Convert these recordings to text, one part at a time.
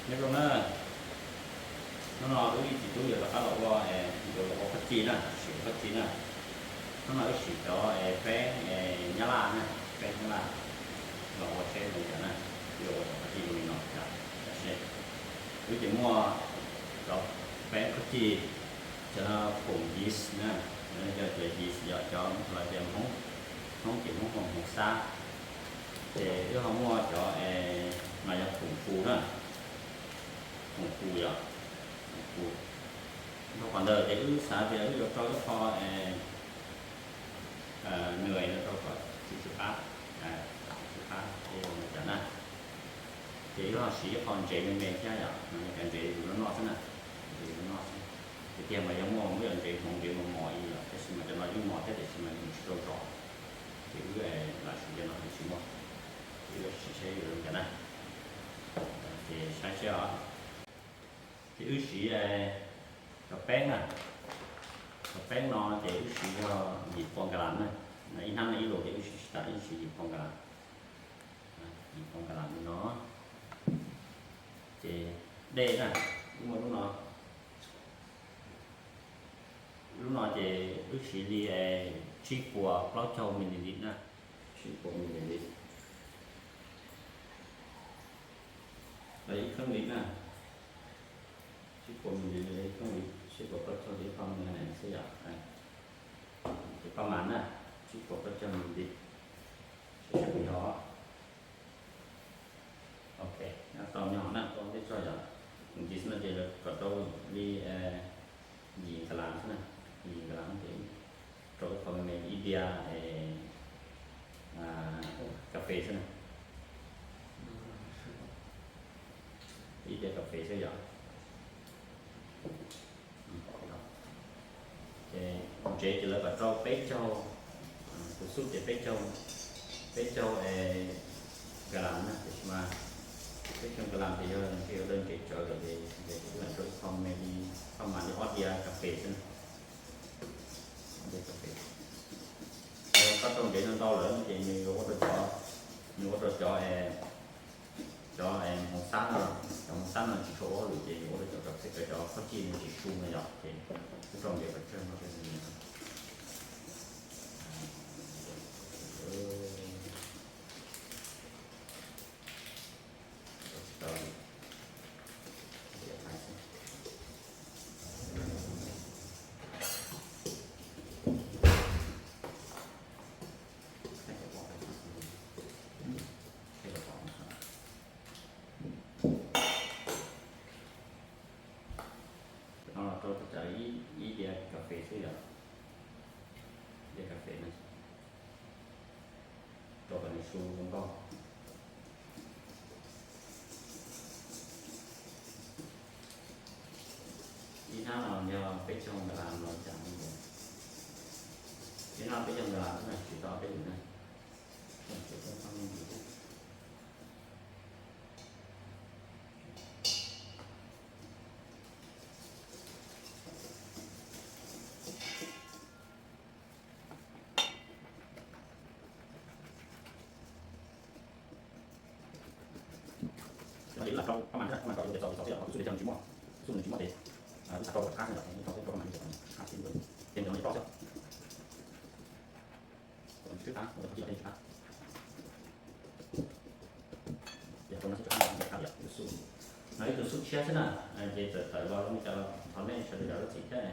Nyob zoo na, hnub no wb ib txiv tub yuav rov qab los ua, yuav los ua khob cij na, siv khob cij na. Hnub no wb siv cov peeb nyab laj na, peeb nyab laj los ua seb zoo cas na, yuav ua cov khob cij zoo li no cas. Tab sis wb ces muaj cov peeb khob cij, cov khoom yeast na, yog cov yeast yog cov los tias Hmoob, Hmoob ces Hmoob hu hmoov xab. Ces wb ho muaj cov, no yog khoom fu na, khoom fu yom, khoom fu. Rau qhov ntawd ces wb xav tias wb yuav rau ib qho nws no rau kom tsis tsis qab, tsis qab ces zoo li cas na. Ces wb ho siv ib qho ntsev me me thiab yom, no yog cov ntsev yus noj xwb na, ntsev yus noj xwb. Tiag tiag mas yog muaj muab cov ntsev hmoov ntsev mos mos li yom, tab sis mas cov no yeej mos thiab tiam sis mas nws tsis tau zom. Ces wb lam siv cov no nws tsis muaj. Ces wb siv seb yuav zoo cas na. Ces saib seb os. Ces wb siv cov peeb na, cov peeb no ces wb siv yog yim pua nkas las na. Ib hnab no ib lus ces wb siv tsis tas, wb siv yim pua nkas las, yim pua nkas las li no. Ces dej na, wb muaj lub no, lub no ces wb siv li tsib puas plaub caug mililitr na, tsib puas mililitr. Los ib kheeb li na, tsib puas mililitr, ib kheeb li tsib puas plaub caug li, ib pab mas xwb yom. Ces pab mas na, tsib puas plaub caug mililitr, seb puas yog. Ok, tau nyob na, tau tej tso yom. Ntxiv xwb no ces lawv kom rau li yim nkas las xwb na, yim nkas las ces rau ib qho me me ib diav kas fes xwb na, ib diav kas fes xwb yom. Ces ntsev ces lawv kom rau peb caug, tus xuj ces peb caug, peb caug nkas las na, tiam sis mas peb caug nkas las ces yog ntshe yuav dawb ntsev tsawv lawm ces ntsev ces wb lam rau ib qho me li, pab mas li ob diav kas fes xwb na, ob diav kas fes. Koj rau ntsev no ntau lawm ces nws yuav ua rau cov, nws ua rau cov, cov hmoov xab no, cov hmoov xab no tsis tshua ua hauj lwm ces yuav ua rau cov kas fes, cov khob cij nws tsis su no yom, ces wb rau ntsev kom tsawg no. No los rau txawm ib diav kas fes xwb yom, diav kas fes no rau kom nws su zoo nkauj. Ib hnab no yog peb caug nkas las los cas no, ib hnab peb caug nkas las xwb na, siv tau peb lwm na. Ces lam rau pab mas, pab mas kom yuav tes txaus, tes txaus xwb yom, tus xuj tes tsis muaj, tus xuj nws tsis muaj tes, wb xav rau kom qab xwb yom, rau pab mas li qab xwb, ces ntawm no rau xwb. Tsis qab, tsis qab. Ces rau no xwb, rau qab, qab yom, tus xuj. No ib tug xuj tshiab xwb na, ces txawm tawm los zoo li cas los thov nej sawv daws zam lub txim thiab.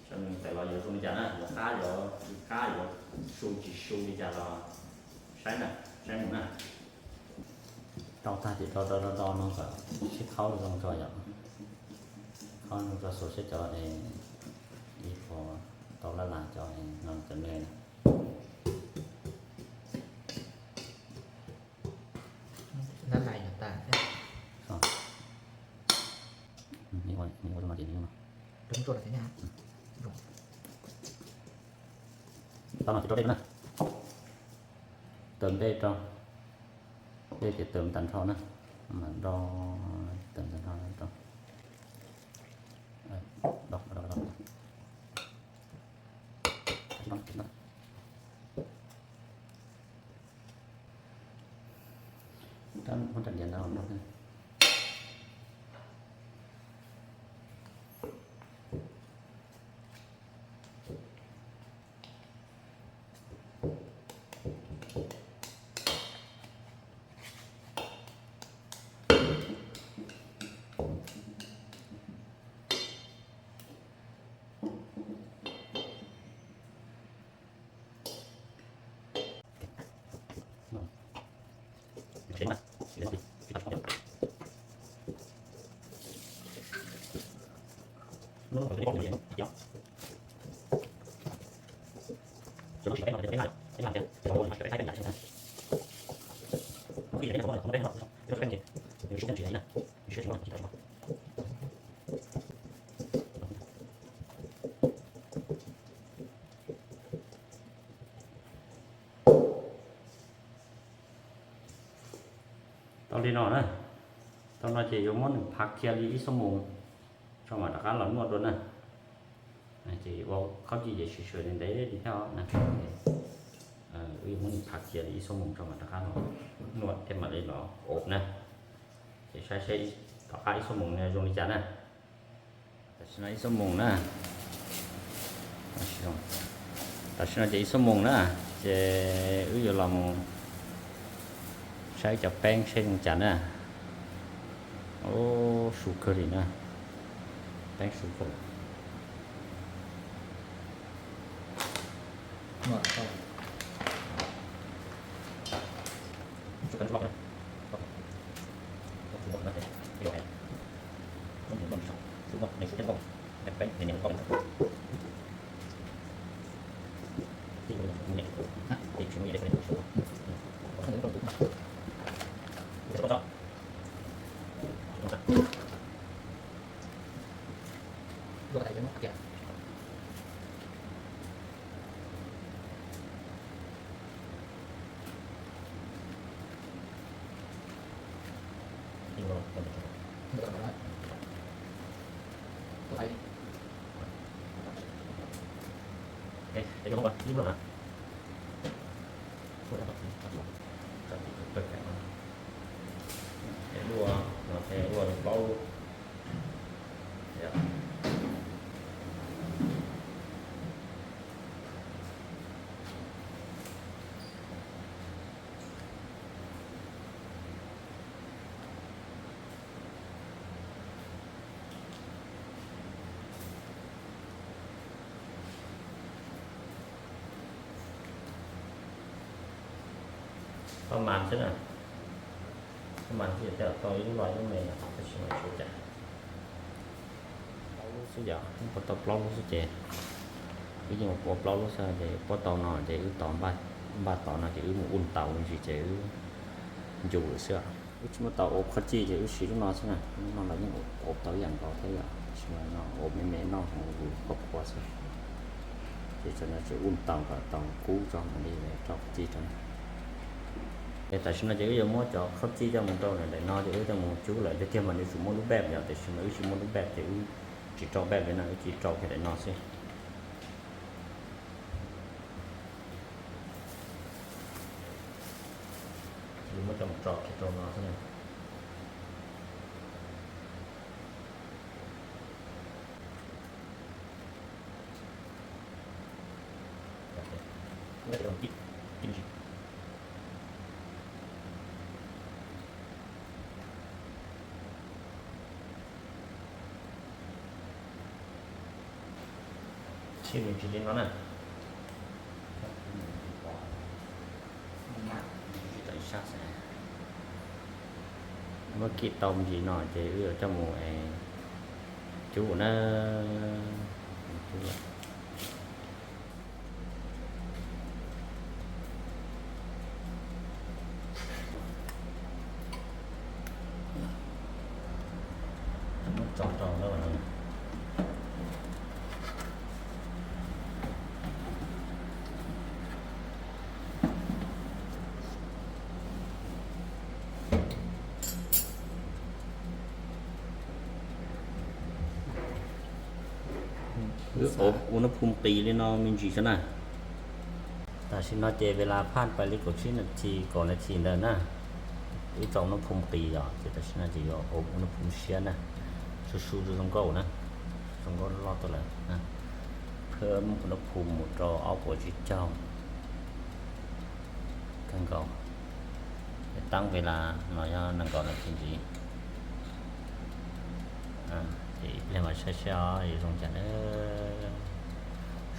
Sawv daws tawm los yuav zoo li cas na, yuav qab, yuav qab, yuav su tsis su li cas los saib na, saib mus na. Rau tag ces rau rau rau rau no kom sib qhaub zoo tso yom. Qhaub zoo tso xuas seb cov ib puas tau laj las cov no cov me na. Laj las yuav tas thiab. Tab no ces rau dej na. Tawm dej rau, dej ces tawm tag nrho na, mas do tawm tag nrho rau. Muab rab diav ntawd los nrog. Tau li no na, tau no ces yuav muab nws phav kiag li ib xuab moos tso mam rov qab los nuaj dua na. Ces ua khaub ci ces sws sws ntev li thiab na. Wb yuav muab nws phav kiag li ib xuab moos tso mam rov qab los nuaj thiab mam li los ob na. Ces saib seb tom qab ib xuab moos zoo li cas na. Tam sim no ib xuab moos na. Tam sim no ces ib xuab moos na, ces wb yuav los mus saib cov peeb seb zoo cas na. Ub, su kawg li na. Peeb su kawg. Ua no ces ua plaub lub. Tau mas xwb na, tau mas xwb ces tau ib lub los ib lub me no, tab sis mas tsis ua cas. Plaub lub xwb yom, wb puas tau plaub lub xwb ces wb yeej ua plaub lub xwb ces puab tau no ces wb tos npaj tod no ces wb mus ua ntaus me ntsis ces wb ncu lawm xwb. Wb tsis muaj tau ua khaub ci ces wb siv lub no xwb na, lub no los yeej ua tau ib yam nkaus thiab yom, tab sis mas no ua me me noj hauv lub koj phuav xwb. Ces tam sim no tseem ua ntaus kom tau kub tso mam li rau khaub ci rau. Es tam sim no ces wb yuav muab cov khaub ci coj mus rau daim no ces wb coj mus cub lawm, tiag tiag mas nws tsum muaj lub npaj yom, tiam sis mas wb tsis muaj lub npaj ces wb tsis rau npaj li no, wb cia li rau kiag daim no xwb. Ces muab coj mus tso kiag rau no xwb na. Siv me ntsis li no na. Muab kib tau me ntsis no ces wb yuav coj mus cub na. Wb ua ub ua nub phum qis li no me ntsis xwb na. Tam sim no ces ves las phaj pais li kaum tsib nas this kaum nas this ntawd na. Wb tso ub nub phum qis yom, ces tam sim no ces yuav ua ub nub phum siab na. Su su zoo nkauj na, zoo nkauj loj tuaj lawm. Phab ub nub phum mus rau ob puas tsib caug kawg nkaus. Tab ves las no yog nees nkaum nas this ntxiv. Ces ib pliag mas saib seb yuav zoo cas na.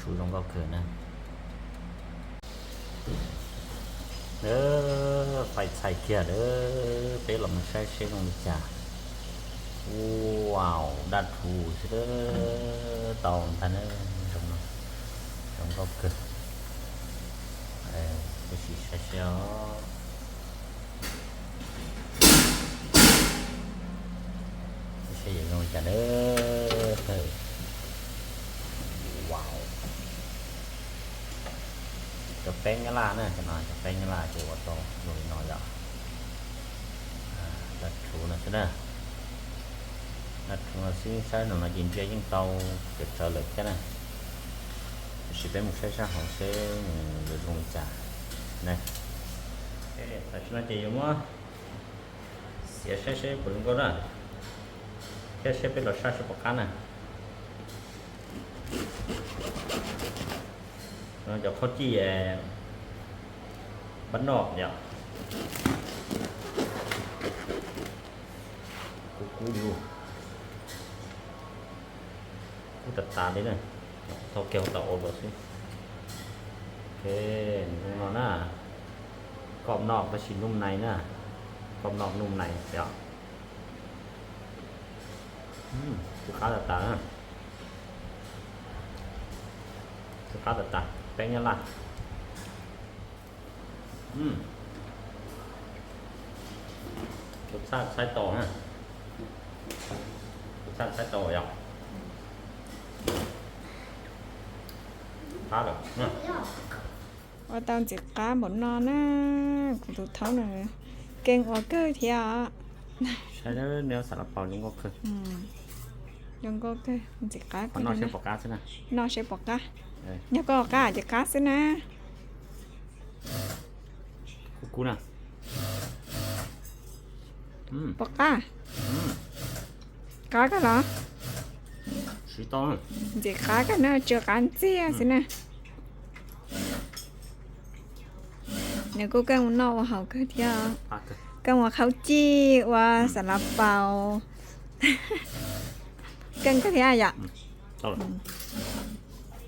Su zoo nkauj kawg na. Fais txhais kiag lawm, peb los mus saib seb zoo li cas. Wow, daj rhuv xwb, tau ntag na, zoo nkauj kawg. Peb sim saib seb os, seb yuav zoo li cas na. Wow, cov peeb nyab laj na, cov no cov peeb nyab laj ces ua tau zoo li no yom. Daj rhuv no xwb na. Daj rhuv no xwb, saib no no ces ntsia yeej tau cov tsawv lawm thiab na. Tiam sis peb mus saib sab hauv seb nws yuav zoo li cas na. Tam sim no ces yuav muab xiav saib seb puas zoo nkauj na, thiab seb peb los saib seb puas qab na. Cov khaub cij pab noj yom. Kub kub li, kub tas tas li na. Thauj kiag hauv tau ua luaj xwb. Ok, nws zoo no na. Koj noj tab sis num nais na, koj noj num nais yom. Twb qab tas tas na, twb qab tas tas, peeb nyab laj. Tus txhaj txhais tau na, tus txhaj txhais tau yom. Qab lawm. Ua tau ntxim qab npaum no na, kuv tus thaub no keej ua kawg thiab os. Saib neb xav los paus zoo nkauj kawg. Zoo nkauj kawg, ntxim qab kawg. Noj seb puas qab xwb na. Noj seb puas qab. Yog koj qab ces qab xwb na. Kub kub na. Puas qab? Qab kawg los? Siv tau. Ntxim qab kawg na, tsw qab ntxiag xwb na. Nws kuj keej ua noj ua haus kawg thiab. Keej ua khaub cij, ua xav los paus, keej kawg thiab yom.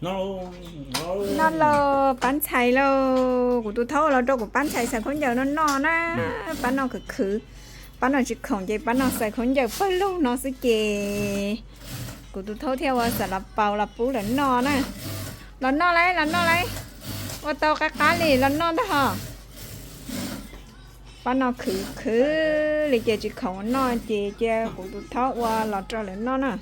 Noj lauj, pab ntxhais lauj. Kuv tus thaub los rau kuv pab ntxhais xaws khaub ncaws no noj na. Pab noj khwv khwv, pab noj tsis khoom ces pab noj xaws khaub ncaws pawg lug no xwb ces kuv tus thaub thiaj ua xav los paus los pub lawv noj na. Los noj lauj, los noj lauj. Ua tau qab qab li, los noj ntag hos. Pab noj khwv khwv li ces tsis khoom noj ces cia kuv tus thaub ua los rau lawv noj na.